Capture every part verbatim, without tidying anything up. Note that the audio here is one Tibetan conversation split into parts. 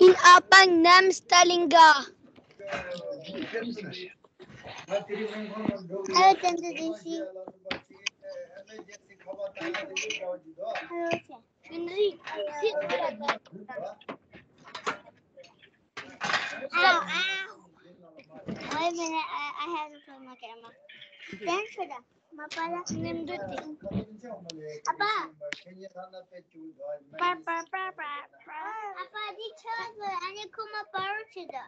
In Apang Nam Stalinga. Hello, Tenzin Rishi. Hello, Tenzin. Ow, ow. Wait a minute, I, I have to put my camera. Thanks for that. Apa, apa, apa, apa, apa, apa, apa, di children, ani kuma paru chida.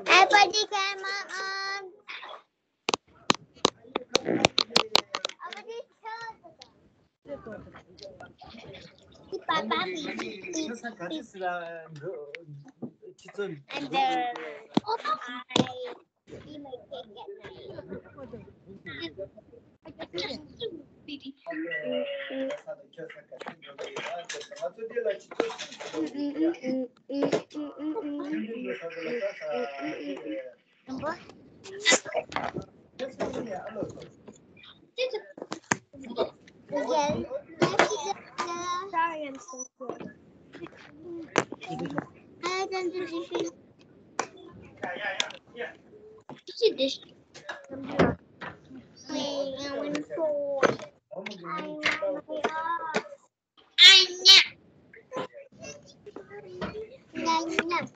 Everybody come on. And then I eat my cake at night. Sorry, I'm so sorry. I don't do this. Wait, I went for. I went for. Anya. Anya.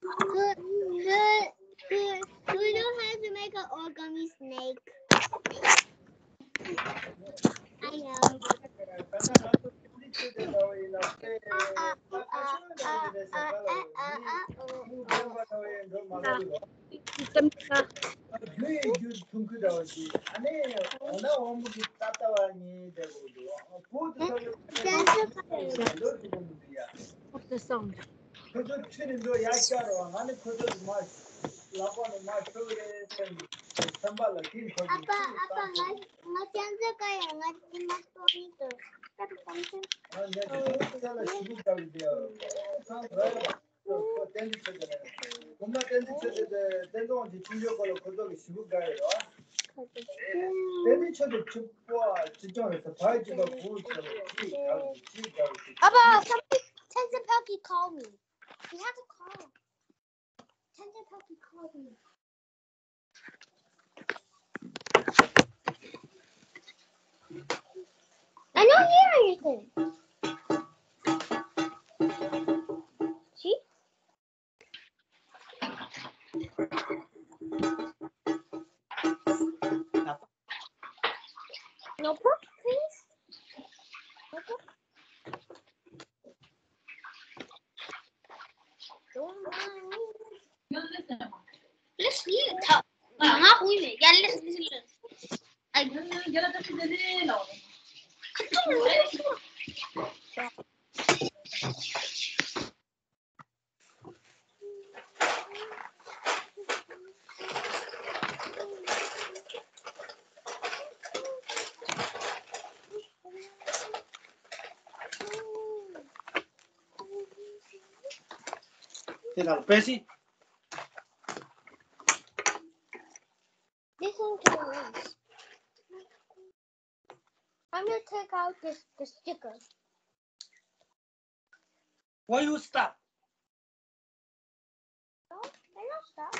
Who, who, who, who knows how to make an origami snake? I know. Of the song. ཁོ་ཚོ་ཁྲིད་ནས་འགྲོ་ཡག་ཤོས་རེད་བ། ང་ནི་ཁོ་ཚོ་གི་མ་ལག་པ་ནས་མ་ཤོར་རེད་བསམ་གྱི་སེམས་པ་ལ་དེ་འཁོར་གྱི། ཨ་ཕ་ཨ་ཕ། ང་ང་ཅང་ཙེ་ཀ་ཡང་ང་ཅི་མ་སྟོན་ནི་འདུག་ཨ་ཕ་ཀམ་ཚན། ང་ཉལ་གྱི་ཁོ་ཚོ་ལ་ཞུ་གུ་བརྒྱབ་ཡོད་དེ། ཁོ་བསྟན་འཛིན་ཆོས་སྒྲོན་རེད། བུ་མོ་བསྟན་འཛིན་ཆོས་སྒྲོན་དེ་བསྟན་སྐྱོང་གི་ཁྱིམ་སྤྱོད་སྐོར་ལ་ཁོ་ཚོ་གི་ཞུ་གུ་བརྒྱབ་ཡོད་རེད་བ། བསྟན་འཛིན་ཆོས་སྒྲོན་ཕྱུག་པོ་ཅི་ཅང་རེད་ཟེར། བར་གྱི་པ་གུ་ཆེ་ཅི་ག་ཅི་ག་ཅི། ཨ་ཕ། Somebody, Tenzin Pelkey call me. We have to call. Tenzin Pelkey call me. I don't hear anything. See? No book, please. No book. Let's read it. Wow, not we. Yeah, let's listen. I དེ་ལ་པེ་སི། Listen to the words. I'm gonna take out this the sticker. Why you stop? No, I don't stop.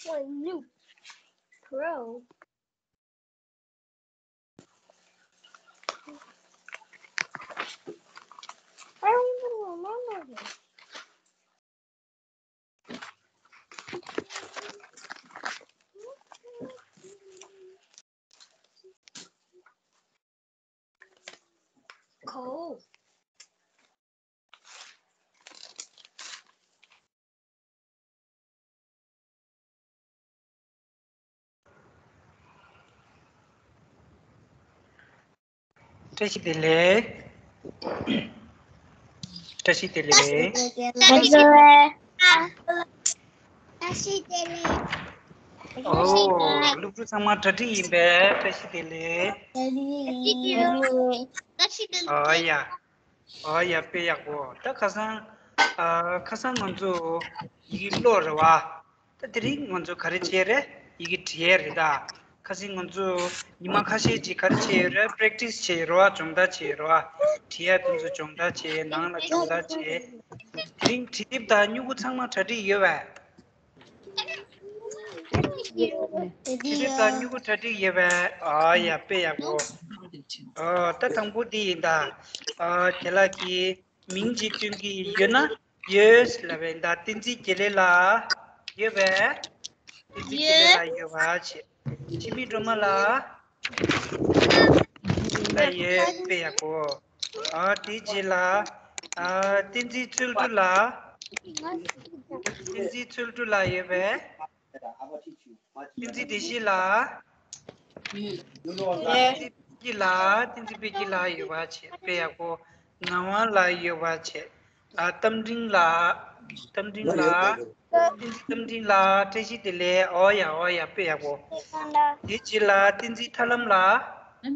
One new pro. I don't even remember this. བཀྲ་ཤིས་བདེ་ལེགས། བཀྲ་ཤིས་བདེ་ལེགས། བཀྲ་ཤིས་བདེ་ལེགས། ཨོ། སློབ་ཕྲུག་ཚང་མ་གྲ་སྒྲིག་ཡིན་པས། བཀྲ་ཤིས་བདེ་ལེགས། བཀྲ་ཤིས་བདེ་ལེགས། ཨོ་ཡ། ཨོ་ཡ། དཔེ་ཡག་པོ། ད་ཁ་སང་། ཨ། ཁ་སང་ང་ཚོ་ཡི་གེ་ཀློག་རེད་བ། ད་དེ་རིང་ང་ཚོ་ག་རེ་བྱས་རེད། ཡི་གེ་བྲིས་རེད་ད། ཁ་སང་ང་ཚོ་ཉི་མ་ཁ་ཤས་ཅིག་ག་རེ་བྱས་ཡོད་རེད། པེ་རེག་ཊི་སི་བྱས་ཡོད་རེད་བ། སྦྱོང་བརྡར་བྱས་ཡོད་རེད་བ། བྲིས་ཡ་དེ་ཚོ་སྦྱོང་བརྡར་བྱས། ནང་ལ་སྦྱོང་བརྡར་བྱས། དེ་རིང་བྲིས་དེབ་དང་སྨྱུ་གུ་ཚང་མ་གྲ་སྒྲིག་ཡོད་པས། བྲིས་དེབ་དང་སྨྱུ་གུ་གྲ་སྒྲིག་ཡོད་པས། ཨ་ཡ། དཔེ་ཡག་པོ། ཨ། ད་དང་པོ་འདི་ཡིན་ད། ཨ། རྒན་ལགས་ཀྱིས་མིང་ཅིག་སྟོན་གྱི་ཡོད་ན། ཡོད་ལབ་པ་ཡིན་ད། བསྟན་འཛིན་དགེ་ལེགས་ལགས་ཡོད་པས། བསྟན་འཛིན་དགེ་ལེགས་ལགས་ཡོད་པ་བྱས། འཆི་མེད་སྒྲོལ་མ་ལགས་ལ་ཡོད། དཔེ་ཡག་པོ། ཨ། དེའི་རྗེས་ལ། ཨ། བསྟན་འཛིན་ཚུལ་ཁྲིམས་ལགས། བསྟན་འཛིན་ཚུལ་ཁྲིམས་ལགས་ཡོད་པས། བསྟན་འཛིན་བདེ་གཤེགས་ལགས། བསྟན་འཛིན་དཔལ་སྐྱིད་ལགས། བསྟན་འཛིན་དཔལ་སྐྱིད་ལགས་ཡོད་པ་བྱས། དཔེ་ཡག་པོ། ངག་དབང་ལགས་ཡོད་པ་བྱས། ཨ། རྟ་མགྲིན་ལགས། རྟ་མགྲིན་ལགས། བསྟན་འཛིན་རྟ་མགྲིན་ལགས། བཀྲ་ཤིས་བདེ་ལེགས། ཨོ་ཡ། ཨོ་ཡ། དཔེ་ཡག་པོ། དེའི་རྗེས་ལ་བསྟན་འཛིན་ཐར་ལམ་ལགས།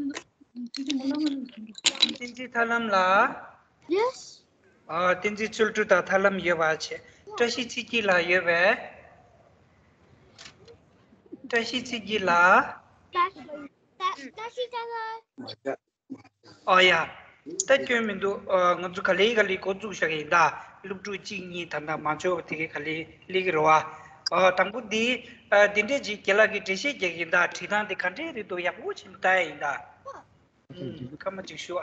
བསྟན་འཛིན་ཐར་ལམ་ལགས། ཡེས། ཨ། བསྟན་འཛིན་ཚུལ་ཁྲིམས་དང་ཐར་ལམ་ཡོད་པ་བྱས། བཀྲ་ཤིས་ཚེ་སྐྱིད་ལགས་ཡོད་པས། བཀྲ་ཤིས་ཚེ་སྐྱིད་ལགས། ཨོ་ཡ། ད་སྐྱོན་མི་འདུག་ཨ། ང་ཚོ་ག་ལེ་ག་ལེ་འགོ་བཙུགས་བཞག་གི་ཡིན་ད། སློབ་ཕྲུག་གཅིག་གཉིས་ད་ལྟ་མ་འབྱོར་བ་དེ་གའི་ག་ལེ་སླེབས་ཀྱི་རེད་བ། ཨ། དང་པོ་འདི། ཨ། འདི་འདྲས་ཅིག་རྒན་ལགས་ཀྱིས་འགྲེལ་བཤད་རྒྱག་གི་ཡིན་ད། བྲིས་སྟངས་དེ་ག་འདྲས་རེད་འདུག་ཡག་པོ་བྱས་ནས་ལྟ་ཡ་ཡིན་ད། ཨུམ། སྐར་མ་གཅིག་ཞུ་ཨ།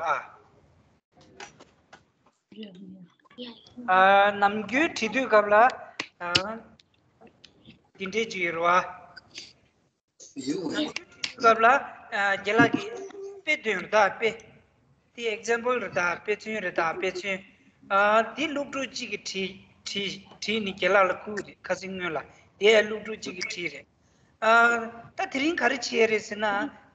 ཨ། ནམ་རྒྱུན་བྲིས་དུས་སྐབས་ལ། ཨ། འདི་འདྲས་ཅིག་ཡོད་རེད་བ། ནམ་རྒྱུན་བྲིས་དུས་སྐབས་ལ། ཨ། རྒན་ལགས་ཀྱིས་དཔེ་སྟོན་རེད་ད། དཔེ། དེ་ཨེག་ཛམ་པལ་རེད་ད། དཔེ་མཚོན་རེད་ད། དཔེ་མཚོན། ཨ། དེ་སློབ་ཕྲུག་གཅིག་གིས་བྲིས་བྲིས་བྲིས་ནས་རྒན་ལགས་ལ་བསྐུར་རེད། ཁ་སང་སྔོན་ལ། དེ་སློབ་ཕྲུག་གཅིག་གིས་བྲིས་རེད། ཨ། ད་དེ་རིང་ག་རེ་བྱས་རེད་ཟེར་ན།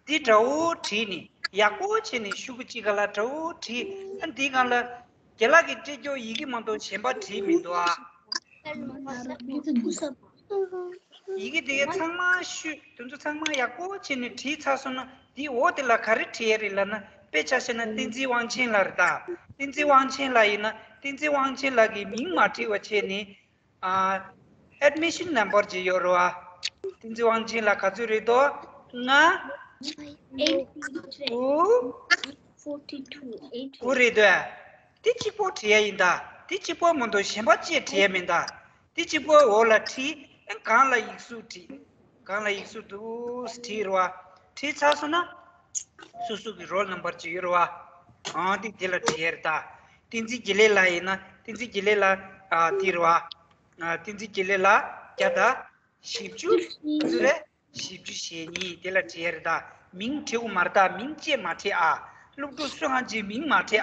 འདི་འདྲ་བོ་བྲིས་ནས་ཡག་པོ་བྱས་ནས་ཤོག་གུ་གཅིག་སྒང་ལ་འདྲ་བོ་བྲིས། ཨ། འདིའི་སྒང་ལ་རྒན་ལགས་ཀྱིས་སྤྲད་རྒྱུ་ཡི་གེ་མ་གཏོགས་གཞན་པ་བྲིས་མི་འདུག་ཨ། ཡི་གེ་དེ་གའི་ཚང་མ་ཤོག་གུ་དེ་ཚོ་ཚང་མ་ཡག་པོ་བྱས་ནས་བྲིས་ཚར་སོང་ན། འདིའི་འོག་དེ་ལ་ག་རེ་བྲིས་ཡ་རེད་ལབ་ན། དཔེ་ཆ་བཞག་ན་བསྟན་འཛིན་དབང་ཆེན་ལགས་རེད་ད། བསྟན་འཛིན་དབང་ཆེན་ལགས་ཡིན་ན་བསྟན་འཛིན་དབང་ཆེན་ལགས་ཀྱི་མིང་མ་བྲིས་པ་བྱས་ནས། ཨ། ཨེཌ་མི་ཤན་ནམ་བར་ཅིག་ཡོད་རེད་བ། བསྟན་འཛིན་དབང་ཆེན་ལགས་ག་ཚོད་རེད་དོ། ལྔ། དགུ། དགུ་རེད་དོ། དེ་གཅིག་པོ་བྲིས་ཡ་ཡིན་ད། དེ་གཅིག་པོ་མ་གཏོགས་གཞན་པ་ཅིག་བྲིས་ཡ་མིན་ད། དེ་གཅིག་པོ་འོག་ལ་བྲིས། ཨ། སྒང་ལ་ཡིག་གཟུགས་བྲིས། སྒང་ལ་ཡིག་གཟུགས་འདུག་བྲིས་རེད་བ། བྲིས་ཚར་སོང་ན། སོ་སོ་གི་རོལ་ནམ་བར་ཅིག་ཡོད་རེད་བ། ཨང་། དེ་དེ་ལ་བྲིས་ཡ་རེད་ད། བསྟན་འཛིན་དགེ་ལེགས་ལགས་ཡིན་ན་བསྟན་འཛིན་དགེ་ལེགས་ལགས། ཨ། དེ་རེད་བ། ཨ། བསྟན་འཛིན་དགེ་ལེགས་ལགས་བརྒྱ་དང་བཞི་བཅུ་ཟེར་རེད། བཞི་བཅུ་ཞེ་གཉིས། དེ་ལ་བྲིས་ཡ་རེད་ད། མིང་བྲིས་དགོས་མ་རེད་ད། མིང་བཅས་མ་བྲིས་ཨ། སློབ་ཕྲུག་སུ་ཧང་ཅིག་མིང་མ་བྲིས་ཨ།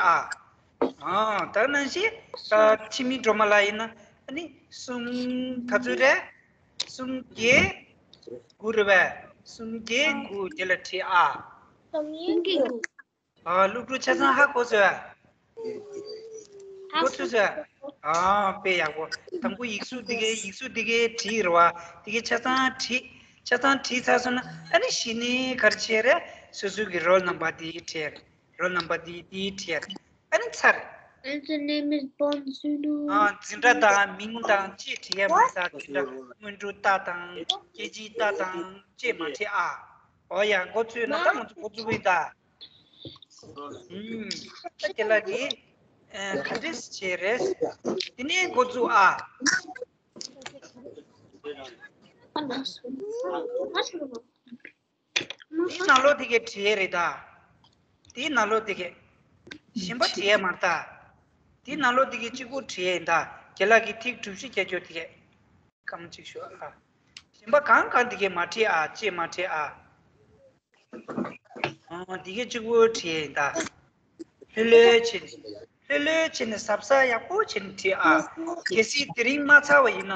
ཨ། ད་ནང་བཞིན། ཨ། འཆི་མེད་སྒྲོལ་མ་ལགས་ཡིན་ན་ཨ་ནི་གསུམ་ག་ཚོད་རེད། གསུམ་བརྒྱད་དགུ་རེད་པས། གསུམ་བརྒྱད་དགུ་དེ་ལ་བྲིས་ཨ། གསུམ་བརྒྱད་དགུ། ཨ། སློབ་ཕྲུག་ཆ་ཚང་ཧ་གོ་སོང་ཨ། གོ་ཐུབ་སོང་ཨ། ཨ། དཔེ་ཡག་པོ། དང་པོ་ཡིག་གཟུགས་འདི་གའི་ཡིག་གཟུགས་འདི་གའི་བྲིས་རེད་བ། འདི་གའི་ཆ་ཚང་བྲིས། ཆ་ཚང་བྲིས་ཚར་སོང་ན་ཨ་ནི་གཞི་ནས་ག་རེ་བྱས་རེད། སོ་སོ་གི་རོལ་ནམ་བར་འདི་བྲིས་རེད། རོལ་ནམ་བར་འདི་འདི་བྲིས་རེད། ཨ་ནི་ཚར། And the name is Bonsudu. ཨ། འཛིན་གྲྭ་དང་མིང་དང་ཅེས་བྲིས་ཡ་མ་རེད་ད། འཛིན་གྲྭ་སྔོན་འགྲོ་ལྟ་དང་སྐད་ཅིག་ལྟ་དང་ཅེས་མ་བྲིས་ཨ། ཨོ་ཡ། འགོ་ཚུགས་ན་ད་ང་ཚོ་འགོ་བཙུགས་ཡིན་ད། ཨུམ། ད་རྒན་ལགས་ཀྱིས། ཨ། ག་འདྲས་བྱས་རེད། དེ་ནས་འགོ་བཙུགས་ཨ། དེའི་ནང་ལོགས་དེ་གའི་བྲིས་ཡས་རེད་ད། དེའི་ནང་ལོགས་དེ་གའི། གཞན་པ་བྲིས་ཡས་མ་རེད་ད། དེའི་ནང་ལོགས་དེ་གའི་གཅིག་པོ་བྲིས་ཡས་ཡིན་ད། རྒན་ལགས་ཀྱིས་ཐིག་གྲུ་བཞི་བརྒྱབ་ཆོག་དེ་གའི། སྐར་མ་གཅིག་ཞུ་ཨ། གཞན་པ་གང་གང་དེ་གའི་མ་བྲིས་ཨ། ཅེས་མ་བྲིས་ཨ། ཨ། དེ་གའི་གཅིག་པོ་བྲིས་ཡས་ཡིན་ད། ལྷོད་ལྷོད་བྱས་ནས། ལྷོད་ལྷོད་བྱས་ནས་གཟབ་གཟབ་ཡག་པོ་བྱས་ནས་བྲིས་ཨ། གལ་སྲིད་དེ་རིང་མ་ཚར་བ་ཡིན་ན།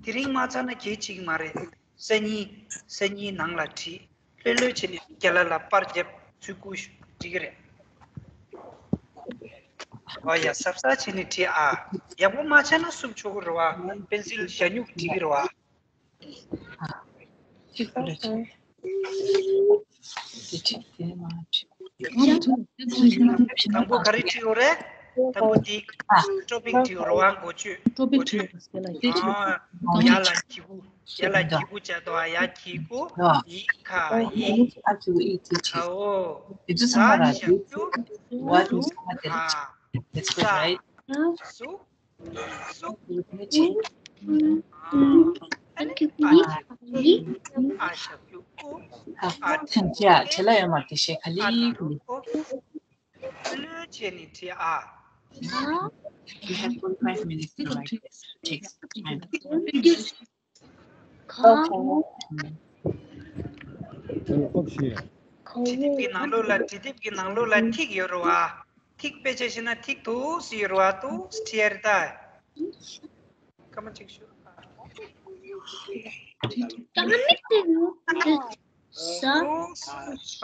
དེ་རིང་མ་ཚར་ན་གལ་ཆེ་གི་མ་རེད། སང་ཉིན། སང་ཉིན་ནང་ལ་བྲིས། ལྷོད་ལྷོད་བྱས་ནས་རྒན་ལགས་ལ་པར་བརྒྱབ་ཚུར་བསྐུར་ཤོག་འགྲིག་གི་རེད། ཨོ་ཡ། གཟབ་གཟབ་བྱས་ནས་བྲིས་ཨ། ཡག་པོ་མ་བྱས་ན་བསུབ་ཆོག་གི་རེད་བ། པེན་སིལ་ཞ་སྨྱུག་བྲིས་ཀྱི་རེད་བ། ཅིག་ལ་ཅིག་དེ་ཅིག་དེ་མ་ཅིག་དང་པོ་ག་རེ་བྲིས་ཡོད་རེད། དང་པོ་དེ་ཀྲོ་པིག་བྲིས་ཡོད་རེད་བ། འགོ་བརྗོད། ཀྲོ་པིག་བྲིས་ཡོད་རེད་བ། དེ་ཅིག་ཨ། ཡ་ལ་གི་གུ། ཡ་ལ་གི་གུ་བྱ་དོ། ཡ་གི་གུ། ཡི་ཁ་ཡི། ཨ་ཅུ་ཨི་ཅི་ཅི། ཨ་འོ། དེ་ཚོ་ཚང་མ་ར་ཞབས་ཀྱུ། ཝ་དེ་ཚང་མ་དེ་རེད། That's good, right? སུ། སུ། ཨ་ཞབས་ཀྱུ། ཨུ། ཨ་ཐང་ཅ་ཆེ་ལ་ཡོད་མ་དེ་ཤེ་ཁ་ལི་ཁུ་ལི། ལོས་བྱས་ནས་བྲིས་ཨ། You have forty-five minutes to write this. Takes time. དྲི་དེབ་ཀྱི་ནང་ལོགས་ལ། དྲི་དེབ་ཀྱི་ནང་ལོགས་ལ་ཐིག་ཡོད་རེད་བ། ཐིག་དཔེ་ཆ་ཤེས་ན་ཐིག་འདུག་སེ་ཡོད་རེད་བ། འདུག་སེ་བྲིས་ཡ་རེད་ད། སྐར་མ་གཅིག་ཞུ།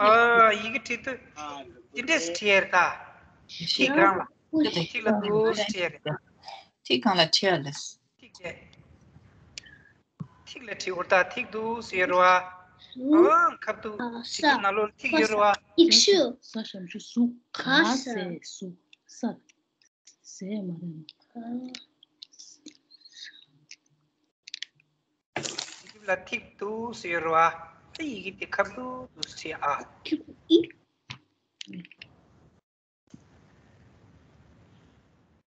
ཨ། ཡི་གེ་བྲིས་དུས་འདི་འདྲས་སེ་བྲིས་ཡ་རེད་ད། ཐིག་སྒང་ལ། ཐིག་ལ་འདུག་སེ་བྲིས་ཡ་རེད། ཐིག་སྒང་ལ་བྲིས་ཡ་ལས། ཐིག་བྱས། ཐིག་ལ་བྲིས་ཡོད་རེད་ད། ཐིག་འདུག་སེ་ཡོད་རེད་བ། ཨང་། ཁ་བཏུག་ཐིག་གི་ནང་ལོགས་ལ་ཐིག་ཡོད་རེད་བ། ས་ཞབས་ཀྱུ་སུ། ག་ས་སུ། ས། ཟེ་མ་རེད། དེ་ལ་ཐིག་འདུག་སེ་ཡོད་རེད་བ། ཨ། ཡི་གེ་དེ་ཁ་བཏུག་འདུག་སེ་བྲིས་ཨ། ཁ་བཏུག་ཨི།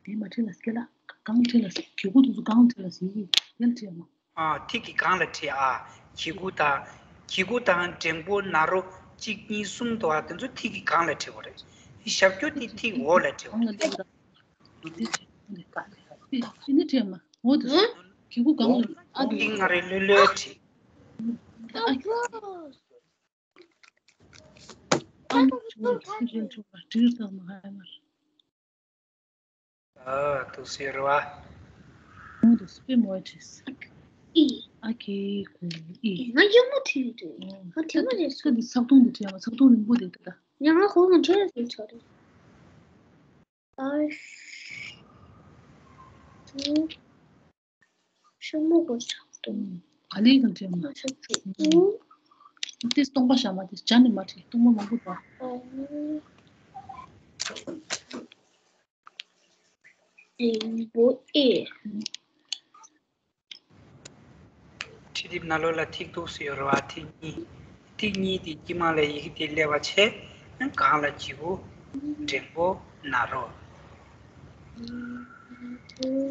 དེ་མ་བྲིས་ལ་སྐད་ལ་གང་བྲིས་ལ་སི། གི་གུ་དེ་ཚོ་གང་བྲིས་ལ་སི། དེ་ལ་བྲིས་མ། ཨ། ཐིག་གི་སྒང་ལ་བྲིས་ཨ། གི་གུ་དང་། གི་གུ་དང་འགྲེང་བུ་ན་རོ་གཅིག་གཉིས་གསུམ་འདུག་ཨ། དེ་ཚོ་ཐིག་གི་སྒང་ལ་བྲིས་པ་རེད། ཞབས་ཀྱུ་དེ་ཐིག་འོག་ལ་བྲིས་པ་རེད། དེ་ནི་བྲིས་མ། འོ་དེ་གི་གུ་སྒང་ལ། ཨ། ཐིག་ང་རེ་ལྷོད་ལྷོད་བྲིས། ཨ། ཨ། འདུག་སེ་ཡོད་རེད་བ། ཨ། འདུག་སེ་ཡོད་རེད་བ། འོ་དེ་སྤེ་མོ་ཨེ་བྲིས། ཨི། ཨ་གི་གུ་ཨི། ང་ཡག་མོ་བྲིས་འདུག་ཨོ། ང་དེ་མ་རེད་སོ། ད་འདི་ས་སྟོང་འདི་བྲིས་ཡ། ས་སྟོང་རིང་པོ་འདུག་ད། ཡ། ང་ཧོ་ང་བྲིས་ཡ་ཆོག་རེད། ཨ། ཤ་མོ་གོ་ཆག་ཏུ། ག་ལེ་གང་བྲིས་མ། ཨ་ཤ་ཆུ། ཨུ། དེ་སྟོང་པ་བཞག་མ། དེ་སྦྱར་ནས་མ་བྲིས། སྟོང་པ་མང་པོ་འདུག་ཨ། རིང་པོ་ཨེ། འཕྲེད་དེབ་ནང་ལོགས་ལ་ཐིག་འདུག་སེ་ཡོད་རེད་བ། ཐིག་གཉིས། ཐིག་གཉིས་དེ་དཀྱིལ་མ་ལ་ཡི་གེ་དེ་སླེབས་པ་བྱས། སྒང་ལ་གི་གུ། འགྲེང་བུ། ན་རོ།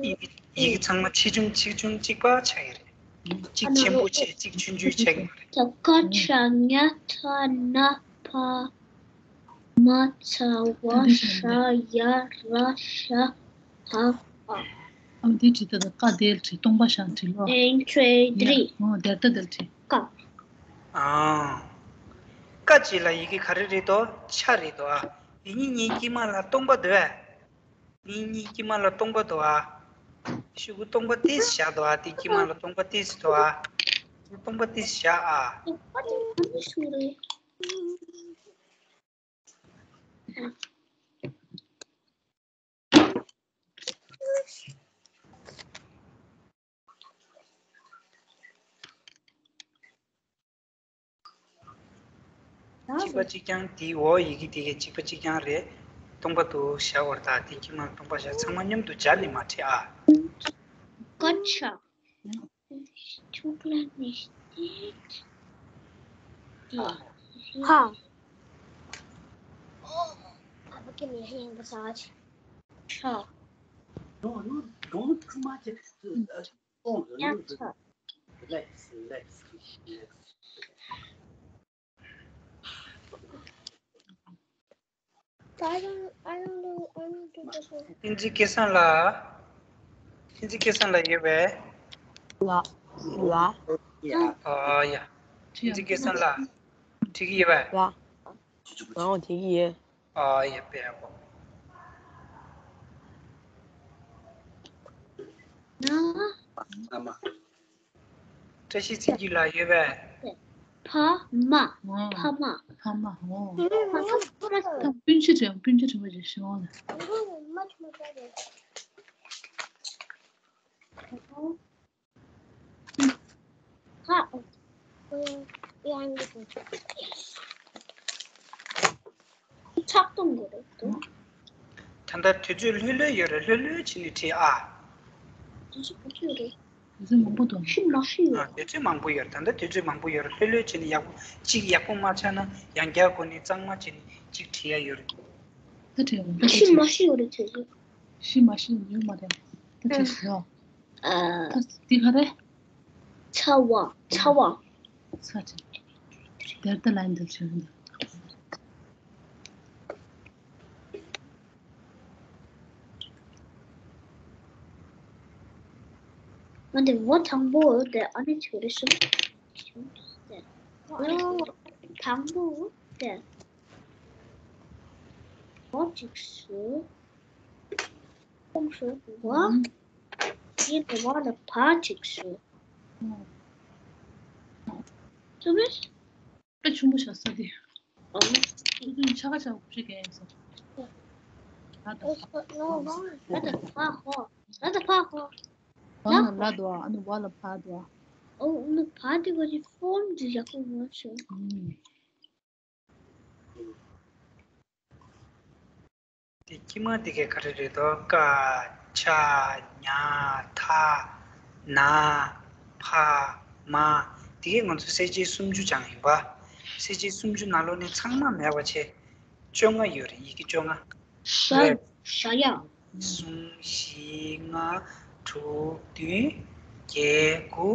ཡི་གེ་ཡི་གེ་ཚང་མ་ཆེ་ཆུང་ཆེ་ཆུང་གཅིག་པ་ཆགས་ཀྱི་རེད། གཅིག་ཆེན་པོ་བྱས་གཅིག་ཆུང་ཆུང་ཆགས་ཀྱི་མ་རེད། ཀ་ཆ་ཉ་ཐ་ན་ཕ་མ་ཚ་བ་ཤ་ཡ་ར་ཤ་ཧ་ཨ། ཨ། འདི་བྲིས་ད། ཀ་དེ་ལ་བྲིས། སྟོང་པ་བཞག་བྲིས་ལོ། ཨེན་ཁྲེ་ཡ། དྲི། ཨོ་དེ་ལྟ་དེ་ལ་བྲིས། ཀ། ཨ། ཀ་ཅིག་ལ་ཡི་གེ་ག་རེ་རེད་དོ། ཆ་རེད་དོ་ཨ། འདི་གཉིས་གཉིས་དཀྱིལ་མ་ལ་སྟོང་པ་འདུག་ཨ། འདི་གཉིས་དཀྱིལ་མ་ལ་སྟོང་པ་འདུག་ཨ། ཤོག་གུ་སྟོང་པ་ཏོག་ཙམ་བཞག་འདུག་ཨ། དེ་དཀྱིལ་མ་ལ་སྟོང་པ་ཏོག་ཙམ་འདུག་ཨ། སྟོང་པ་ཏོག་ཙམ་བཞག་ཨ། གཅིག་པ་གཅིག་རྐྱང་། དེའི་འོག་ཡི་གེ་དེ་གའི་གཅིག་པ་གཅིག་རྐྱང་རེད། སྟོང་པ་འདུག་བཞག་པར་ཐལ། དེ་དཀྱིལ་མ་སྟོང་པ་བཞག་ཚང་མ་མཉམ་དུ་སྦྱར་ནས་མ་བྲིས་ཨ། Gotcha. ཧ། Papa, give me a hand massage. Sure. No, no, don't too much. Oh, relax, relax, relax. I don't, I don't do, I don't do this one. ཨིན་ཇི་སྐལ་བཟང་ལགས། ཨིན་ཇི་སྐལ་བཟང་ལགས་ཡོད་པས། ལགས། ལགས། ཨ་ཡ། ཨིན་ཇི་སྐལ་བཟང་ལགས། འགྲིག་གི་ཡོད་པས། ལགས། ཨོ་དེ་གི་ཡོད། ཨ་ཡ། དཔེ་ཡག་པོ། བཀྲ་ཤིས་ཚེ་རྒྱུ་ལགས་ཡོད་པས། ཕ་མ། ཨོ། ཕ་མ། ཕ་མ། ཨོ། ཕ་མ། ཕ་མ། ད་སྤུན་མཆེད་དྲན། སྤུན་མཆེད་དྲན་པ་ཅིག་ཤོད་ཨ་ལ། ཕ། ཕྲག་དོག་གི་རེད་འདུག་ད་ལྟ་དུས་ཚོད་ལྷོད་ལྷོད་ཡོད་རེད། ལྷོད་ལྷོད་བྱས་ནས་བྲིས་ཨ། དུས་ཚོད་ག་ཚོད་རེད། དུས་ཚོད་མང་པོ་འདུག་ཤི་མ་ཤི་ཡོད། ཨ། དུས་ཚོད་མང་པོ་ཡོད་རེད། ད་ལྟ་དུས་ཚོད་མང་པོ་ཡོད་རེད། ལྷོད་ལྷོད་བྱས་ནས་ཡག་པོ་གཅིག་ཡག་པོ་མ་ཆགས་ན་ཡང་བསྐྱར་སྒོ་ནས་གཙང་མ་བྱས་ནས་གཅིག་བྲིས་ཡ་ཡོད་རེད། ད་བྲིས་ཡོང་། ད་ཤི་བྲིས་མ་ཤི་ཡོད་རེད་དུས་ཚོད། ཤི་མ་ཤི་ཡོད་མ་རེད། ད་བྲིས་ཡོང་། ཨ། ད་འདི་ག་རེད། ཚ་བ། ཚ་བ། ཚ་ཅིག་དེར་ད་ལན་འདི་བྱོན་འདི། ང་འདི་བ་དང་པོ་དེ་ཨ་ནི་ཆུ་རེ་ཤི། དང་པོ་དེ་བ་ཅིག་སུ། ཁོང་ཧྲོ་བ། ཡིན་པ་བ་ལ་བ་ཅིག་ཧྲོ། ཚུ་མེད། དཔེ་ཆུང་པོ་བཞག་ས་དེ། ཨ། ཚུ་ཆ་ག་ཆ་ག་ཞིག་གས་ཡིན་ས། ལ་དང་ལ་དང་ཕ་ཧོ། ལ་དང་ཕ་ཧོ། བ་ལ་ལ་དོ། ཨ་ནི་བ་ལ་བ་དོ། ཨོ། ཨ་ནི་བ་དེ་ག་ཅི་ཧྥོན་ཅིག་ཡག་པོ་མ་བྱུང་། ཨུམ། དེ་དཀྱིལ་མ་དེ་གའི་ག་རེ་རེད་དོ། ཀ་ཆ་ཉ་ཐ་ན་ཕ་མ། དེ་གའི་ང་ཚོ་གསལ་བྱེད་སུམ་ཅུ་སྦྱངས་ཡིན་པ། གསལ་བྱེད་སུམ་ཅུ་ནང་ལོགས་ནས་ཚང་མ་མེད་པ་བྱས། བཅོ་ལྔ་ཡོད་རེད། ཡི་གེ་བཅོ་ལྔ། ཤ། ཤ་ཡ། གསུམ་བཞི་ལྔ་དྲུག་བདུན་བརྒྱད་དགུ་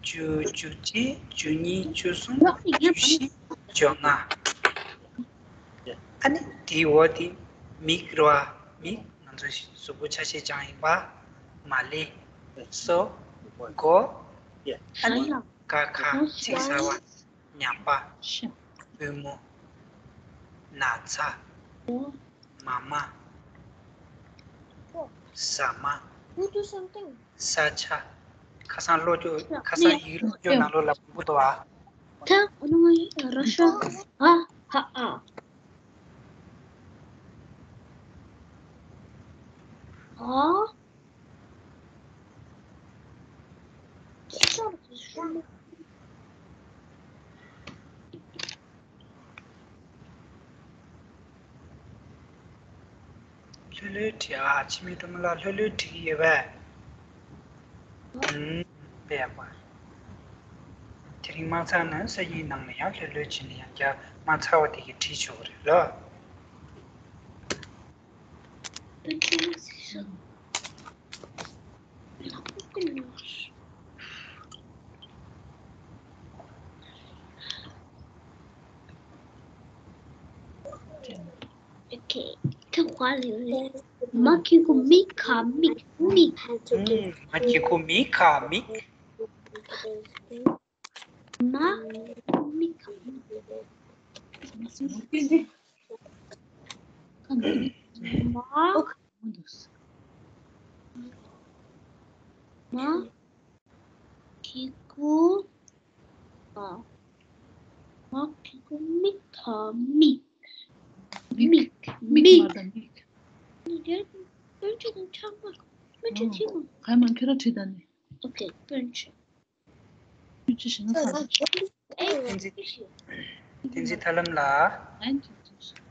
བཅུ་བཅུ་གཅིག་བཅུ་གཉིས་བཅུ་གསུམ་བཅུ་བཞི་བཅོ་ལྔ། ཨ་ནི་དེའི་འོག་དེ་མིག་རེད་པ། མིག་ང་ཚོ་གཟུགས་པོ་ཆ་ཤས་སྦྱངས་ཡིན་པ། མ་ལེ། སོ། མགོ། ཨ་ནི་ཀ་ཁ་ཚིག་གསར་པ། ཉམས་པ། པུས་མོ། ན་ཚ། མ་མ། ཟ་མ། ས་ཆ། ཁ་སང་ཀློག་རྒྱུ། ཁ་སང་ཡི་གེ་ཀློག་རྒྱུ་ནང་ལོགས་ལ་མང་པོ་འདུག་ཨ། ད་ཨ་ནུ་ང་ཡི་ར་ཤ་ཨ་ཧ་ཨ། ཨ། ལྷོད་ལྷོད་བྲིས་ཨ། འཆི་མེད་སྒྲོལ་མ་ལགས་ལྷོད་ལྷོད་བྲིས་ཀྱི་ཡོད་པས། ཨུམ། དཔེ་ཡག་པོ། དེ་རིང་མ་ཚར་ན་སང་ཉིན་ནང་ལ་ཡང་ལྷོད་ལྷོད་བྱས་ནས་ཡང་བསྐྱར་མ་ཚར་བ་དེ་གའི་བྲིས་ཆོག་གི་རེད་ལ། Okay. མ་གི་གུ་མི་ག་མིག་མིག་ཨུམ། མ་གི་གུ་མི་ག་མིག་མ་མི་ག་མིག་མ། མ་གི་གུ་མ། མ་གི་གུ་མི་ག་མིག་མིག་མིག་མིག་དང་མིག་དཔོན་ཆེན་དང་ཆག་མ། དཔོན་ཆེན་ཆེ་མ། ག་མ་ཁྱོད་རང་བྲིས་དང་ནི། Okay. དཔོན་ཆེན། དཔོན་ཆེན་ཞེ་ན་ས་རེད། བསྟན་འཛིན། བསྟན་འཛིན་ཐར་ལམ་ལགས།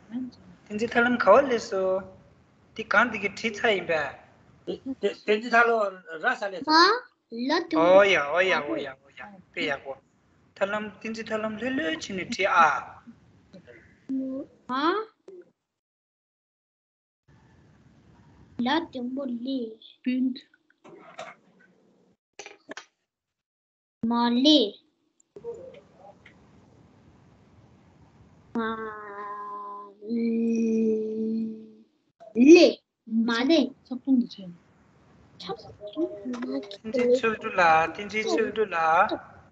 བསྟན་འཛིན་ཐར་ལམ་ག་པར་སླེབས་སོང་། འདི་གང་འདི་གི་བྲིས་ཚར་ཡིན་པས། བསྟན་འཛིན་ཐར་ལམ་ར་ས་སླེབས་སོང་། ལ་དུ། ཨོ་ཡ་ཨོ་ཡ་ཨོ་ཡ་ཨོ་ཡ། དཔེ་ཡག་པོ། ཐར་ལམ། བསྟན་འཛིན་ཐར་ལམ་ལྷོད་ལྷོད་བྱས་ནས་བྲིས་ཨ། ལ་དང་པོ་ལེ། སྤུན། མ་ལེ། མ་ལེ། མ་ལེ། ཚབ་ཏུང་དུ་ཆེ། ཚབ་ཏུང་། བསྟན་འཛིན་ཚུལ་ཁྲིམས་ལགས། བསྟན་འཛིན་ཚུལ་ཁྲིམས་ལགས།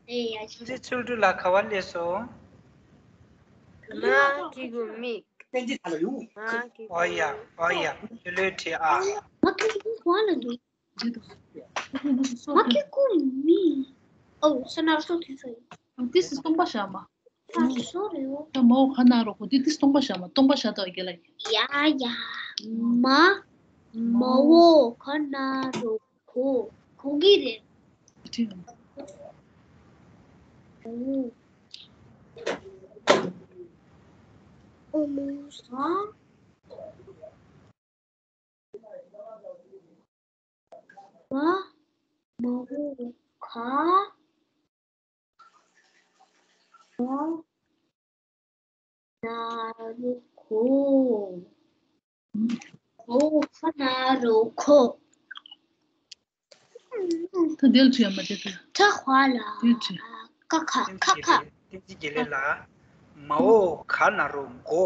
ཨེ་ཡ། བསྟན་འཛིན་ཚུལ་ཁྲིམས་ལགས་ག་པར་སླེབས་སོང་། མ་གི་གུ་མིག་མ་གི་གུ། ཨོ་ཡ་ཨོ་ཡ། ལྷོད་ལྷོད་བྲིས་ཨ། མ་གི་གུ་ག་ལ་འདུག་མ་གི་གུ་མིག་ཨོ་ས་ན་སོ་དུས་ཚོད། འདི་སི་སྟོང་པ་བཞག་མ། ཨ་སོ་རེད་འོ། ད་མ་འོ་ག་ན་རོ་གོ་འདི་འདི་སྟོང་པ་བཞག་མ། སྟོང་པ་བཞག་ད་རྒྱལ་ལ་ཡིན། ཡ་ཡ། མ། མ་འོ་ག་ན་རོ་གོ། གོ་གི་རེད། ཁྲིད་ཡོང་། འོ། ཨོ་མོ་ས། མ། མ་འོ་ག་ན་རོ་གོ། འོ་ག་ན་རོ་གོ། ད་དེ་ལ་བྲིས་ཡ་མ་བྱེད་དེ། ཁྲ་ཧྭ་ལ། དེ་བྲིས། ཀ་ཁ་ཁ་ཁ། བསྟན་འཛིན་དགེ་ལེགས་ལགས། མ་འོ་ག་ན་རོ་མགོ།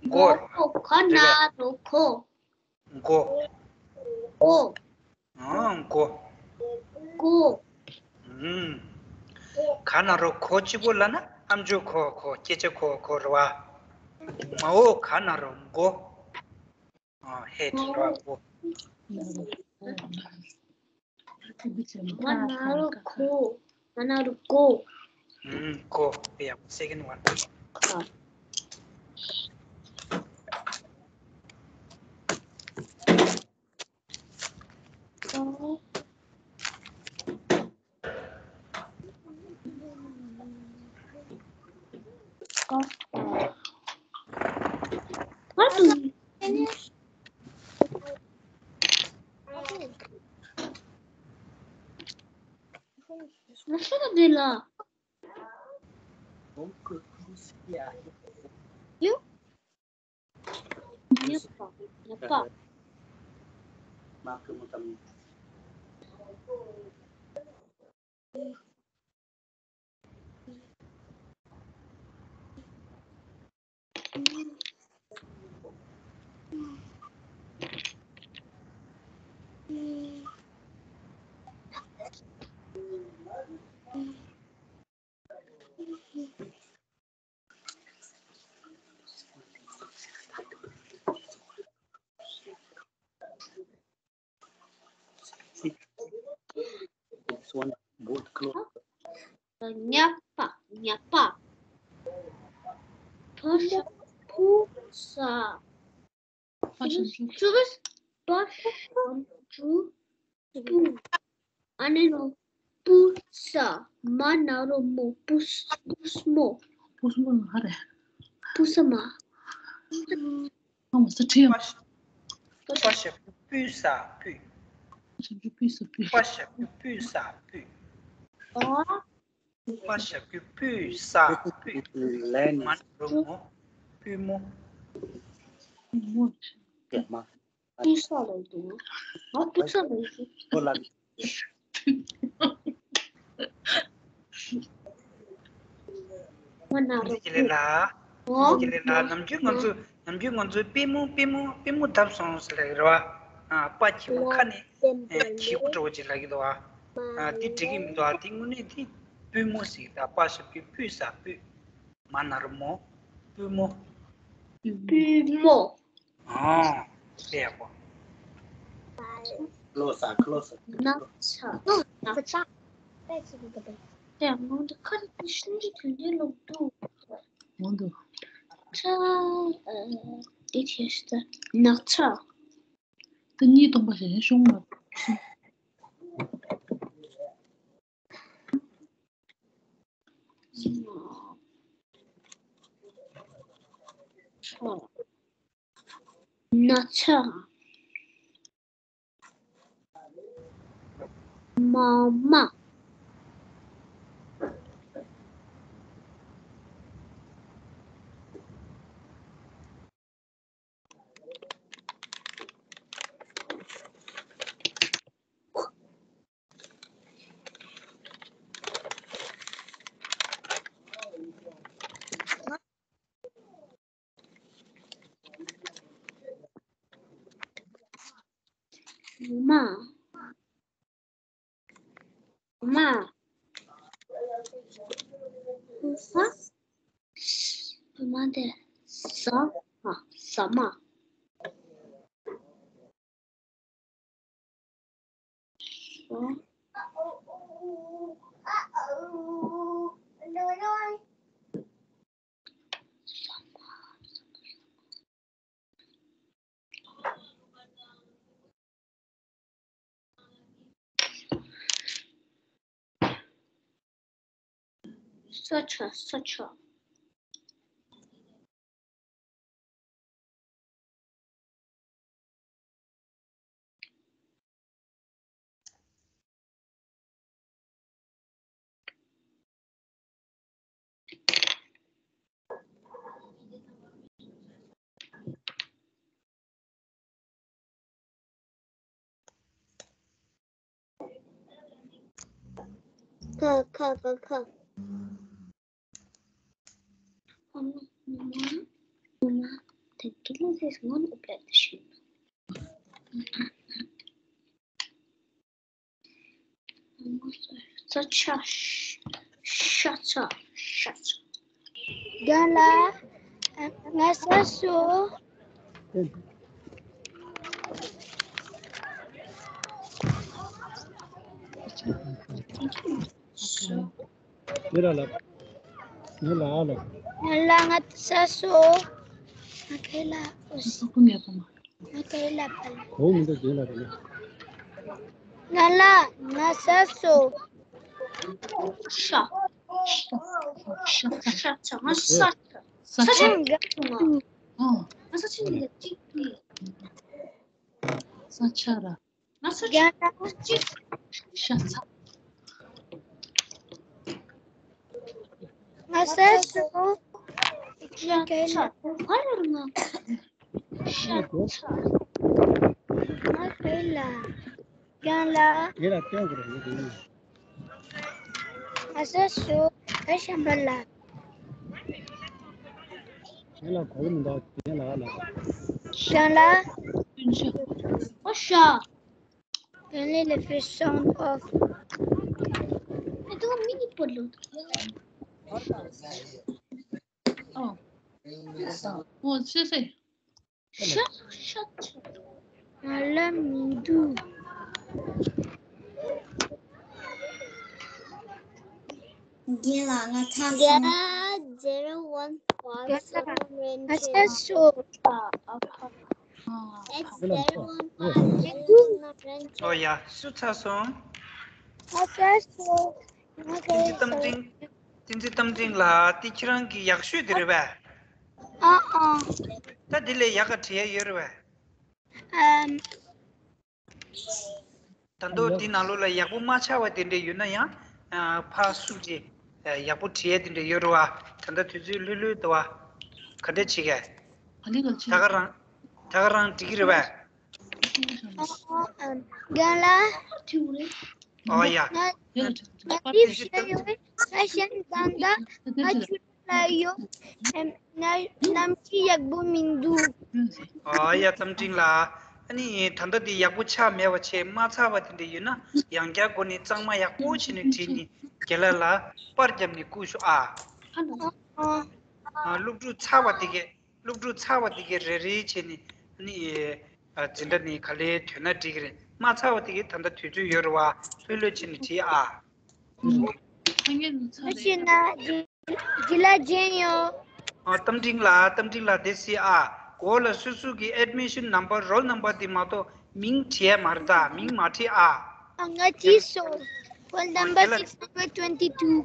མགོ། མ་འོ་ག་ན་རོ་མགོ། མགོ། ཨོ། ཨང་། མགོ། མགོ། ཨུམ། ག་ན་རོ་གོ་གཅིག་པོ་ལབ་ན་ཨམ་ཅོག་གོ་གོ་སྐད་ཆ་གོ་གོ་རེད་བ། མ་འོ་ག་ན་རོ་མགོ། ཨ་ཧེད་རེད་བ་མགོ། མ་ན་རོ་གོ། མ་ན་རོ་གོ། ཨུམ། གོ། ཡ། second one། This one, both close. ཉ་པ། ཉ་པ། བ་ཞབས་ཀྱུ་བུ་ས། བ་ཞབས་ཀྱུ། བ་ཞབས་ཀྱུ་བུ། ཨ་ནི་ནོ། པུ་ས། མ་ན་རོ་མོ། པུ་ས། པུ་ས་མོ། པུ་ས་མོ་ལ་ཧ་རེ། པུ་ས་མ། ཨ་མ་ས་ཁྲིད་ཡང་། པ་ཞབས་ཀྱུ་པུ་ས་པུས། པ་ཞབས་ཀྱུ་པུས་ས་པུས། པ་ཞབས་ཀྱུ་པུས་ས་པུས། པ་ཞབས་ཀྱུ་པུས་ས་པུས། ལན། མ་ན་རོ་མོ། པུས་མོ། པུས་མོ། པུས་ས་ལ་འདུག་ང་པུས་ས་ལ་འདུག་ཁོ་ལ། མ་ན་རོ། དགེ་ལེགས་ལགས། འོ། དགེ་ལེགས་ལགས། ནམ་རྒྱུན་ང་ཚོ་ནམ་རྒྱུན་ང་ཚོ་པུས་མོ་པུས་མོ་པུས་མོ་བརྡབས་སོང་ཟེར་ལབ་ཀྱི་རེད་བ། ཨ། པ་ཁྱི་པོ་ཁ་ནས་ཨ་ཁྱི་པོ་འདྲ་བོ་ཅིག་ལབ་ཀྱི་འདུག་བ། ཨ། དེ་འགྲིག་གི་མི་འདུག་བ། དེ་དངོས་གནས་དེ་པུས་མོ་ཟེར་གྱི་འདུག་པ་ཞབས་ཀྱུ་པུས་ས་པུས། མ་ན་རོ་མོ། པུས་མོ། པུས་མོ། ཨ། དཔེ་ཡག་པོ། ཁ་ལོ་ས། ཁ་ལོ་ས། ན་ཚ། ན་ཚ། དེ་མང་དུ་ཁ་རི་ཤིན་ཏུ་དོན་ལྡན་ལོག་འདུག་མང་དུ། ཁྲ། ཨ། དེ་ཁྱེར་ཤི་ད། ན་ཚ། དེ་གཉིས་སྟོང་པ་ཞིག་ཡིན་གཞུང་ལ། ན་ཚ། མ་མ། མ། མ། ས། མ་དེ། ས། ཨ། ས་མ། ས། ས་ཆ། ས་ཆ། ཁ་ཁ་ཁ་ཁ། ས་ཆ། ཤ་ཚ། ཤ་ཚ། རྒན་ལགས། ང་ཟ་སོང་། སོ། ངའི་ལ་ལ། ངའི་ལ་ལ། ང་ལ་ང་ཟ་སོང་། ང་ཁེ་ལ་འོ་སི། ང་ཁེ་ལ་པ་ལ། གོ་མི་འདུག་རྒན་ལགས་རེད། ང་ལ་ང་ཟ་སོང་། ཤ། ཤ། ཤ། ཤ། ང་ས། ས་ཆ་འགའ་ང་། ཨོ། ང་ས་ཆ་འགའ་གཅིག་གི། ས་ཆ་ར། ང་ས་ཆ་གཅིག་ཤ་ཚ། ང་ས་སོ། ཤ་ཚ། ང་ཡོད་ང་། ཤ་ཚ། ང་ཁེ་ལ། རྒན་ལགས། དེ་ལ་སྟོན་དགོས་རེད་ཡོད་དེ། ང་ས་སོ། ཨ་ཤམ་པ་ལ། རྒན་ལགས་གོ་གི་མི་འདུག་རྒན་ལགས་ལ། རྒན་ལགས། ཨོ་ཤ། Can you lift the sound off? I don't mean to put it. ཨོ། ཨོ་སེ་སེ། ཤ་ཤ་ཤ། ང་ལ་མི་འདུག་རྒན་ལགས་ང་ཚ་སོང་། Zero one five seven ང་ཚ་སོང་། It's zero one five seven ཨོ་ཡ་སུ་ཚ་སོང་། ང་ཚ་སོང་། ང་ཚ་སོང་། བསྟན་འཛིན་རྟ་མགྲིན། བསྟན་འཛིན་རྟ་མགྲིན་ལགས་འདི་ཁྱེད་རང་གི་ཡག་ཤོས་དེ་རེད་པས། ཨ་ཨ། ད་འདི་ལས་ཡག་ག་བྲིས་ཡ་ཡོད་རེད་པས། ཨམ། ད་མདོ་འདི་ནང་ལོགས་ལ་ཡག་པོ་མ་ཆགས་པ་དེ་འདྲ་ཡོད་ན་ཡང་ཕར་བསུབ་རྗེས་ཡག་པོ་བྲིས་ཡ་དེ་འདྲ་ཡོད་རེད་བ། ད་ལྟ་དུས་ཚོད་ལྷོད་ལྷོད་འདུག་བ། ག་འདྲ་བྱེད་གས། ད་ག་རང་ད་ག་རང་འགྲིག་གི་རེད་པས། ཨ་ཨ་ཨམ། རྒན་ལགས། ཨོ་ཡ། ང་ང་འདི་བཤད་ཡོད། ང་གཞན་དང་ད་ང་ཆུ་ལ་ཡོད། ཨེམ། ན་གནམ་གཤིས་ཡག་པོ་མི་འདུག་ཨ་ཡ་རྟ་མགྲིན་ལགས། ཨ་ནི་ད་ལྟ་འདི་ཡག་པོ་ཆགས་མེད་པ་བྱས་མ་ཚར་བ་དེ་འདྲ་ཡོད་ན་ཡང་བསྐྱར་སྒོ་ནས་གཙང་མ་ཡག་པོ་བྱས་ནས་བྲིས་ནས་རྒན་ལགས་ལ་པར་བརྒྱབ་ནས་བསྐུར་ཤོག་ཨ། ཨ། ཨ། སློབ་ཕྲུག་ཚར་བ་དེ་གས་སློབ་ཕྲུག་ཚར་བ་དེ་གས་རེ་རེ་བྱས་ནས་ཨ་ནི་ཨ་འཛིན་གྲྭ་ནས་ག་ལེར་ཐོན་ན་འགྲིག་གི་རེད། མ་ཚར་བ་དེ་གས་ད་ལྟ་དུས་ཚོད་ཡོད་རེད་བ། ལྷོད་ལྷོད་བྱས་ནས་བྲིས་ཨ། ཐུགས་རྗེ་གནང་། ཇི་ལ་ཇན་ཡོང་། ཨ། རྟ་མགྲིན་ལགས། རྟ་མགྲིན་ལགས་དེ་སི་ཨ། གོ་ལ་སོ་སོ་གི་admission number, roll number དེ་མ་གཏོགས་མིང་བྲིས་ཡ་མ་རེད་ད། མིང་མ་བྲིས་ཨ། ཨ། ང་བྲིས་སོང་། Roll number six hundred twenty two།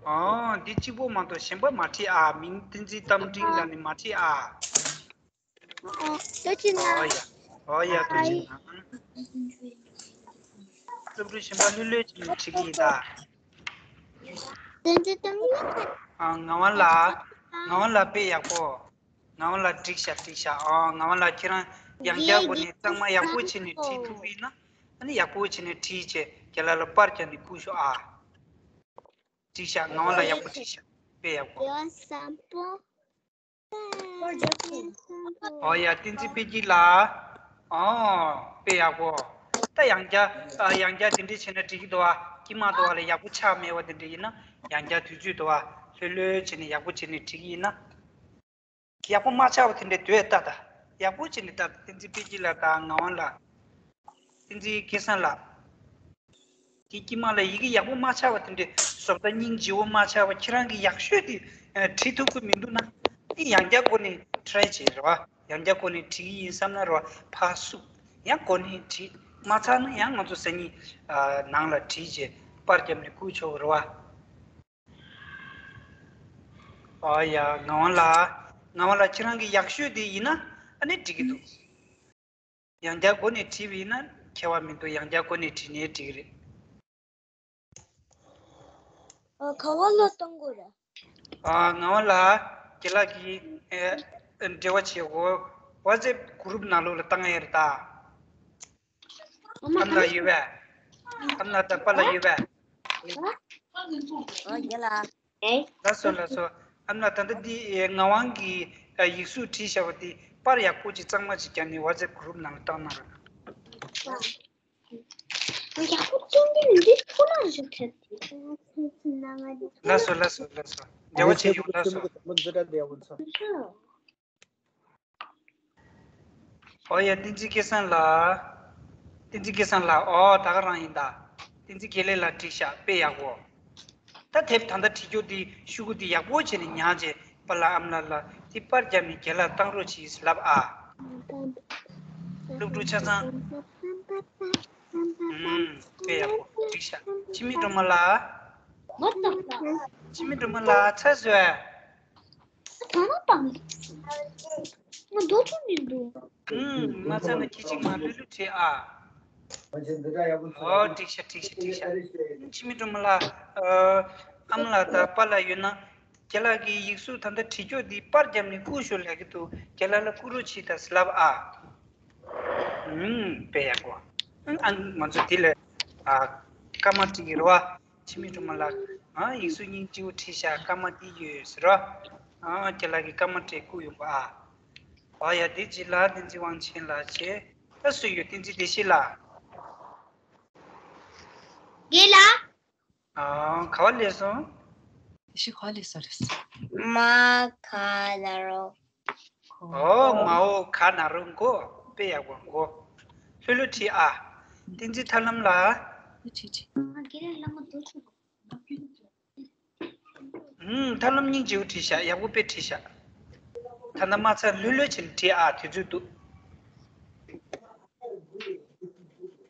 ཨ། འདི་གཅིག་པོ་མ་གཏོགས་གཞན་པ་མ་བྲིས་ཨ། མིང་བསྟན་འཛིན་རྟ་མགྲིན་ལགས་ནི་མ་བྲིས་ཨ། ཨོ་ཨོ། ཐུགས་རྗེ་གནང་། ཨོ་ཡ། ཨོ་ཡ། ཐུགས་རྗེ་གནང་། སློབ་ཕྲུག་གཞན་པ་ལྷོད་ལྷོད་ཅིག་ནས་འཁྲིད་ཀྱི་ཡིན་ད། བསྟན་འཛིན་རྟ་མགྲིན་ལགས། ཨ། ངག་དབང་ལགས། ངག་དབང་ལགས་དཔེ་ཡག་པོ། ངག་དབང་ལགས་འགྲིག་ཤག་འགྲིག་ཤག་ཨ། ངག་དབང་ལགས་ཁྱེད་རང་ཡང་བསྐྱར་སྒོ་ནས་གཙང་མ་ཡག་པོ་བྱས་ནས་བྲིས་ཐུབ་ཀྱི་ཡིན་ན། ཨ་ནི་ཡག་པོ་བྱས་ནས་བྲིས་བྱས་རྒན་ལགས་ལ་པར་རྒྱབ་ནས་བསྐུར་ཤོག་ཨ། འགྲིག་ཤག་ངག་དབང་ལགས་ཡག་པོ་འགྲིག་ཤག་དཔེ་ཡག་པོ། ཡ་བཟང་པོ། ཨོ་ཡ། བསྟན་འཛིན་དཔལ་སྐྱིད་ལགས། ཨོ། དཔེ་ཡག་པོ། ད་ཡང་བསྐྱར་ཨ། ཡང་བསྐྱར་དེ་འདྲས་བྱས་ན་འགྲིག་གི་འདུག་བ། སྐྱིད་མ་འདུག་བ་ལ་ཡག་པོ་ཆགས་མེད་པ་དེ་འདྲས་ཡིན་ན་ཡང་བསྐྱར་དུས་ཚོད་འདུག་བ། ལྷོད་ལྷོད་བྱས་ནས་ཡག་པོ་བྱས་ནས་འགྲིག་གི་ཡིན་ན། ཡག་པོ་མ་ཆགས་པ་དེ་འདྲས་སྡོད་ལྟ་ད། ཡག་པོ་བྱས་ནས་ལྟ་ད། བསྟན་འཛིན་དཔལ་སྐྱིད་ལགས་དང་ངག་དབང་ལགས། བསྟན་འཛིན་སྐལ་བཟང་ལགས། དེ་དཀྱིལ་མ་ལ་ཡི་གེ་ཡག་པོ་མ་ཆགས་པ་དེ་འདྲའི་བཟོ་ལྟ་སྙིང་རྗེ་བོ་མ་ཆགས་པ་ཁྱེད་རང་གིས་ཡག་ཤོས་དེ་བྲིས་ཐུབ་ཀྱི་མི་འདུག་ན། དེ་ཡང་བསྐྱར་སྒོ་ནས་ཊི་རའེ་བྱེད་རེད་བ། ཡང་བསྐྱར་སྒོ་ནས་བྲིས་ཀྱི་ཡིན་བསམ་ན་རེད་བ། ཕར་བསུབ། ཡང་སྒོ་ནས་བྲིས་མ་ཚར་ན་ཡང་ང་ཚོ་ཟེར་ཉིན་ནང་ལ་བྲིས་བྱས་པར་བརྒྱབ་ནས་བསྐུར་ཆོག་རེད་བ། ཨ་ཡ། ངག་དབང་ལགས། ངག་དབང་ལགས་ཁྱེད་རང་གི་ཡག་ཤོས་དེ་ཡིན་ན་ཨ་ནི་འགྲིག་གི་འདུག་ཡང་བསྐྱར་སྒོ་ནས་བྲིས་པ་ཡིན་ན་ཁྱད་པར་མི་འདུག་ཡང་བསྐྱར་སྒོ་ནས་བྲིས་ནའི་འགྲིག་གི་རེད། ཨ། ག་བ་ལ་གཏོང་དགོས་རེད། ཨ། ངག་དབང་ལགས། རྒན་ལགས་ཀྱིས་ཨེ་འབྲེལ་བ་བྱེད་དགོས། ཝ་ཙེབ་གུ་རུབ་ནང་ལོགས་ལ་བཏང་ཡ་རེད་ད། ཨ་མ་ཨམ་ལགས་ཡོད་པས། ཨམ་ལགས་དང་པཱ་ལགས་ཡོད་པས། ཨ། ཨོ་རྒན་ལགས། ལགས་སོ་ལགས་སོ། ཨམ་ལགས། ད་ལྟ་འདི་ངག་དབང་གིས་ཡིག་གཟུགས་བྲིས་བཞག་པ་དེ་པར་ཡག་པོ་ཅིག་གཙང་མ་ཅིག་བརྒྱབ་ནས་ཝ་ཙེབ་གུ་རུབ་ནང་ལ་བཏང་གནང་རོགས། ཡག་པོ་སྟོན་གྱི་མི་འདུག་ཁོ་ན་རེད་ཁྱེད་དེ། ལགས་སོ་ལགས་སོ་ལགས་སོ། འབྲེལ་བ་བྱེད་ཡོང་། ལགས་སོ། ཨོ་ཡ། བསྟན་འཛིན་སྐལ་བཟང་ལགས། བསྟན་འཛིན་སྐལ་བཟང་ལགས། ཨོ་ད་ག་རང་ཡིན་ད། བསྟན་འཛིན་དགེ་ལེགས་ལགས་བྲིས་ཤག་དཔེ་ཡག་པོ། ད་དེབ་ད་ལྟ་བྲིས་རྒྱུ་འདི་ཤོག་གུ་འདི་ཡག་པོ་བྱས་ནས་ཉར་བྱས་པཱ་ལགས་ཨམ་ལགས་ལ་དེ་པར་བརྒྱབ་ནས་རྒན་ལགས་བཏང་རོགས་གྱིས་ལབ་ཨ། སློབ་ཕྲུག་ཆ་ཚང་། ཨུམ། དཔེ་ཡག་པོ་བྲིས་ཤག་འཆི་མེད་སྒྲོལ་མ་ལགས། འཆི་མེད་སྒྲོལ་མ་ལགས་ཚར་སོང་ཨ། ད་ནང་བཏང་། ང་འདོད་ཆུང་ནས་འདུག་ཨུམ། མ་ཚར་ན་ཁྱི་གཅིག་མ་ལྷོད་ལྷོད་བྲིས་ཨ། ཨོ་འགྲིག་ཤག་འགྲིག་ཤག་འགྲིག་ཤག་འཆི་མེད་སྒྲོལ་མ་ལགས། ཨ། ཨམ་ལགས་དང་པཱ་ལགས་ཡོད་ན། རྒན་ལགས་ཀྱིས་ཡིག་གཟུགས་ད་ལྟ་བྲིས་རྒྱུ་འདི་པར་བརྒྱབ་ནས་བསྐུར་ཤོག་ལབ་ཀྱི་འདུག་རྒན་ལགས་ལ་བསྐུར་རོགས་བྱེད་དང་ལབ་ཨ། ཨུམ། དཔེ་ཡག་པོ། ཨ། ང་ཚོ་འདི་ལ་ཨ་སྐར་མ་བྲིས་ཀྱི་རེད་བ། འཆི་མེད་སྒྲོལ་མ་ལགས། ཨ། ཡིག་གཟུགས་སྙིང་རྗེ་བོ་བྲིས་ཤག་སྐར་མ་འདི་ཡོད་ཟེར་རོ། ཨ། རྒན་ལགས་ཀྱིས་སྐར་མ་སྤྲད་བསྐུར་ཡོང་པ་ཨ། ཨོ་ཡ། དེ་རྗེས་ལ་བསྟན་འཛིན་དབང་ཆེན་ལགས་བྱས། ད་སུ་ཡོད། བསྟན་འཛིན་བདེ་གཤེགས་ལགས། རྒན་ལགས། ཨ། ག་བ་སླེབས་སོང་། བདེ་གཤེགས་ག་བ་སླེབས་སོང་རེད། མ་ག་ན་རོ། ཨོ། མ་འོ་ག་ན་རོ་མགོ། དཔེ་ཡག་པོ་མགོ། ལྷོད་ལྷོད་བྲིས་ཨ། བསྟན་འཛིན་ཐར་ལམ་ལགས། བྲིས་བྲིས། ཨུམ། ཐར་ལམ་སྙིང་རྗེ་བོ་བྲིས་ཤག་ཡག་པོ་དཔེ་བྲིས་ཤག་ད་ལྟ་མ་ཚར་ལྷོད་ལྷོད་བྱས་ནས་བྲིས་ཨ། དུས་ཚོད་འདུག་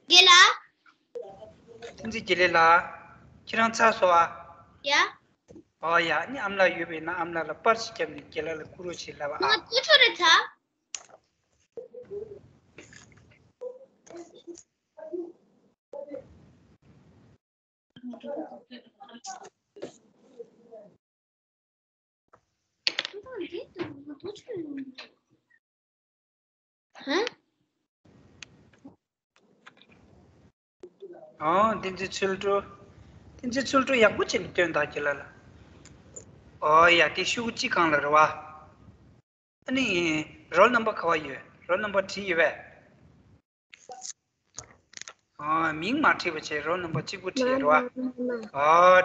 རྒན་ལགས། བསྟན་འཛིན་དགེ་ལེགས་ལགས། ཁྱེད་རང་ཚར་སོང་ཨ། ཡ། ཨོ་ཡ། ཨ་ནི་ཨམ་ལགས་ཡོད་པས་ན་ཨམ་ལགས་ལ་པར་ཞིག་བརྒྱབ་ནས་རྒན་ལགས་ལ་བསྐུར་རོགས་བྱེད་ལབ་ཨ། ང་ཏུ་ཆོ་རེ་ཚ། ཨང་། བསྟན་འཛིན་ཚུལ་ཁྲིམས། བསྟན་འཛིན་ཚུལ་ཁྲིམས་ཡག་པོ་བྱས་ནས་སྟོན་དང་ཁྱེད་ལ་ལ། ཨོ་ཡ། དེ་ཤོག་གུ་གཅིག་སྒང་ལ་རེད་བ། ཨ་ནི་རོལ་ནམ་བར་ག་བ་ཡོད། རོལ་ནམ་བར་བྲིས་ཡོད་པས། ཨ། མིང་མ་བྲིས་པ་བྱས། རོལ་ནམ་བར་གཅིག་པུ་བྲིས་རེད་བ། ཨ།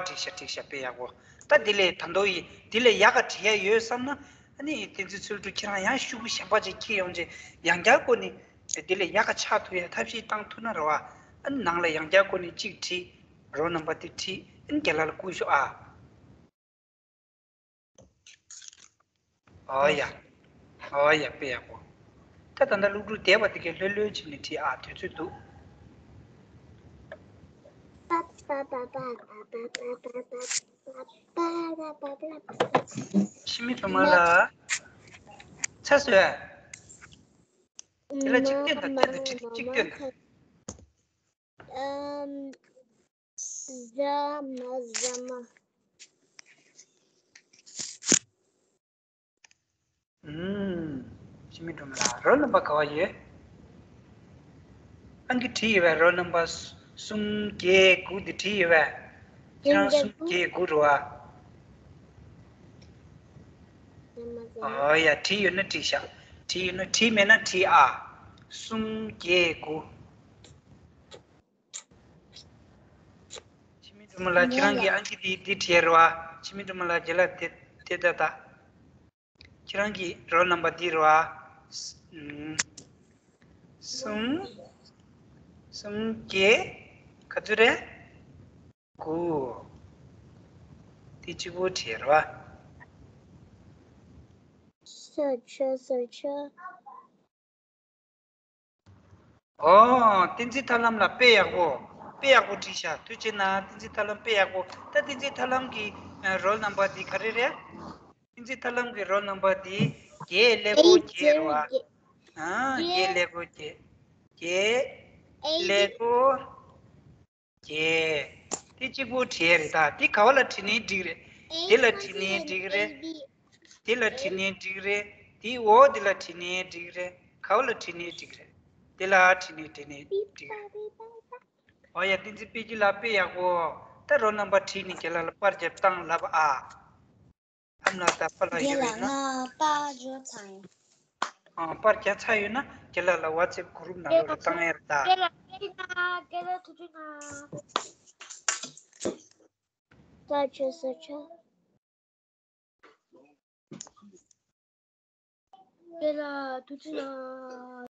འགྲིག་ཤག་འགྲིག་ཤག་དཔེ་ཡག་པོ། ད་དེ་ལས་ད་དུང་ཡིན། དེ་ལས་ཡག་ག་བྲིས་ཡ་ཡོད་བསམ་ན། ཨ་ནི་བསྟན་འཛིན་ཚུལ་ཁྲིམས་ཁྱེད་རང་ཡང་ཤོག་གུ་གཞན་པ་ཅིག་འཁྱེར་ཡོང་རྗེས་ཡང་བསྐྱར་སྒོ་ནས་དེ་ལས་ཡག་ག་ཆགས་ཐུབ་ཡ་ཐབས་ཤེས་བཏང་ཐུབ་ན་རེད་བ། ཨ་ནི་ནང་ལ་ཡང་བསྐྱར་སྒོ་ནས་གཅིག་བྲིས། རོལ་ནམ་བར་དེ་བྲིས། ཨ་ནི་རྒན་ལགས་ལ་བསྐུར་ཤོག་ཨ། ཨོ་ཡ། ཨོ་ཡ། དཔེ་ཡག་པོ། ད་ད་ལྟ་སློབ་ཕྲུག་བསྡད་པ་དེ་གས་ལྷོད་ལྷོད་བྱས་ནས་བྲིས་ཨ། དུས་ཚོད་འདུག་འཆི་མེད་སྒྲོལ་མ་ལགས། ཚར་སོང་ཨ། དེ་ལ་གཅིག་སྟོན་དང་། སྟོན་དང་། བྲིས་ཏེ་གཅིག་སྟོན་དང་། ཨམ། ཟ་མ་ཟ་མ། ཨུམ། འཆི་མེད་སྒྲོལ་མ་ལགས། རོལ་ནམ་བར་ག་བ་ཡོད། ཨང་ཀི་བྲིས་ཡོད་པས། རོལ་ནམ་བར་གསུམ་བརྒྱད་དགུ་དེ་བྲིས་ཡོད་པས། ཁྱེད་རང་གསུམ་བརྒྱད་དགུ་རེད་བ། ཟ་མ་ཟ་མ། ཨོ་ཡ། བྲིས་ཡོད་ན་བྲིས་ཤག་བྲིས་ཡོད་ན། བྲིས་མེད་ན་བྲིས་ཨ། གསུམ་བརྒྱད་དགུ། འཆི་མེད་སྒྲོལ་མ་ལགས། ཁྱེད་རང་གིས་ཨང་ཀི་འདི་འདི་བྲིས་རེད་བ། འཆི་མེད་སྒྲོལ་མ་ལགས། རྒན་ལགས་དེ་དེ་ལྟ་ལྟ། ཁྱེད་རང་གི་རོལ་ནམ་བར་འདི་རེད་བ། ཨུམ། གསུམ། གསུམ་བརྒྱད། ག་ཚོད་རེད། དགུ། དེ་གཅིག་པོ་བྲིས་རེད་བ། ས་ཆ་ས་ཆ། ཨོ། བསྟན་འཛིན་ཐར་ལམ་ལགས་དཔེ་ཡག་པོ། དཔེ་ཡག་པོ་བྲིས་ཤག་ཐུགས་རྗེ་གནང་། བསྟན་འཛིན་ཐར་ལམ་དཔེ་ཡག་པོ། ད་བསྟན་འཛིན་ཐར་ལམ་གྱི་ཨ་རོལ་ནམ་བར་འདི་ག་རེ་རེད། བསྟན་འཛིན་ཐར་ལམ་གྱི་རོལ་ནམ་བར་འདི་བརྒྱད་ཀླད་ཀོར་བརྒྱད་རེད་བ། ཨ། བརྒྱད་ཀླད་ཀོར་བརྒྱད། བརྒྱད་ཀླད་ཀོར་བརྒྱད། དེ་གཅིག་པོ་བྲིས་རེད་ད། དེ་ག་བ་ལ་བྲིས་ནའི་འགྲིག་རེད། དེ་ལ་བྲིས་ནའི་འགྲིག་རེད། དེ་ལ་བྲིས་ནའི་འགྲིག་རེད། དེའི་འོག་དེ་ལ་བྲིས་ནའི་འགྲིག་རེད། ག་བ་ལ་བྲིས་ནའི་འགྲིག་རེད། དེ་ལ་བྲིས་ནའི་བྲིས་ནའི་འགྲིག་རེད། ཨོ་ཡ། བསྟན་འཛིན་དཔལ་སྐྱིད་ལགས་དཔེ་ཡག་པོ། ད་རོལ་ནམ་བར་བྲིས་ནས་རྒན་ལགས་ལ་པར་རྒྱབ་བཏང་ལབ་ཨ། ཨ་མ་ལགས་དང་པཱ་ལགས་ཡོད་རེད་ན། ང་པར་རྒྱག་ཚར་ཡིན། ཨ། པར་རྒྱག་ཚར་ཡོད་ན་རྒན་ལགས་ལ་ཝ་ཙེབ་གུ་རུབ་ནང་ལོགས་ལ་བཏང་ཡ་རེད་ད། རྒན་ལགས་ཐུགས་རྗེ་གནང་། ས་ཆ་ས་ཆ། རྒན་ལགས་ཐུགས་རྗེ་གནང་།